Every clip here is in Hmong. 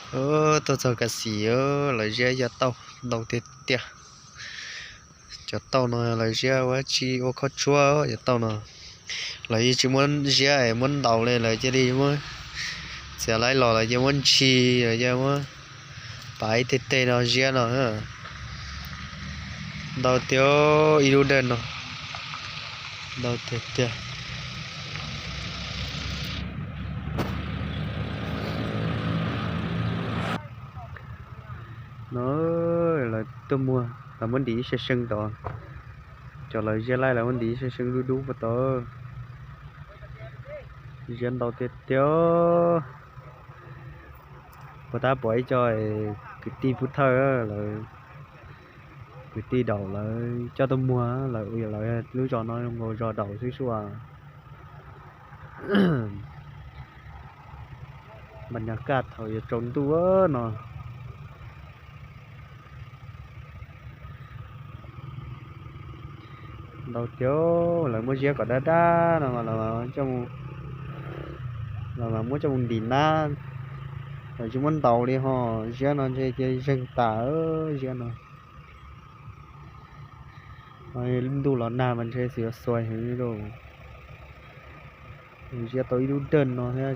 Tuaj txog Kav Xim, lawv ziab cov tauj ntau tiag tiag. Cov tauj no lawv ziab ua tsi ua khaub tshuab cov tauj no. Lawv yeej tsis muab ziab es muab ntaus li, lawv cia li muab txiav laib los lawv cia muab ntshis, lawv cia muab pav ib teg teg no ziab no. Ntau tiag, ib lub dawj no ntau tiag tiag. No lawv tuaj muag, lawv muab ntim ib se seev tod. Cov lawv ziab laij lawv muab ntim ib se seev dub dub puag tod. Ziab ntau tiag tiag. Puag ta pom ib co kwv tij pub thawj lawv, kwv tij Daum lawv coj tuaj muag, lawv ua lawv lub zos no zoo nkaus zos Daum xwb sua. Npas nyag kaj thaum yuav tsaus ntuj no. Ntau tiag, lawv muab ziab kom dab dab no, lawv mas muab coj mus ntim nab, lawv tsis muab ntaus li ho. Ziab no ntshe cia zeeg tas, ziab no. Ntuj los nag mas ntshe xyov yuav xuas heev li lauj. Ziab tau ib lub dawj no thiab,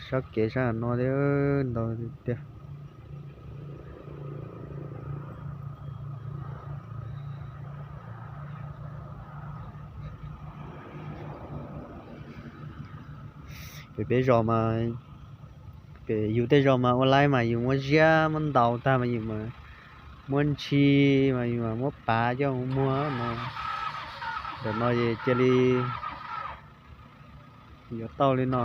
sab kev sab no thiab ntau tiag. Pem peb zos mas, pem yus tej zos mas ua laib mas yus muab ziab muab ntaus tag mas yus mas muab ntshis mas yus mas muab pav coj mus muag no. Ntawm no es cia li yuav tau li no.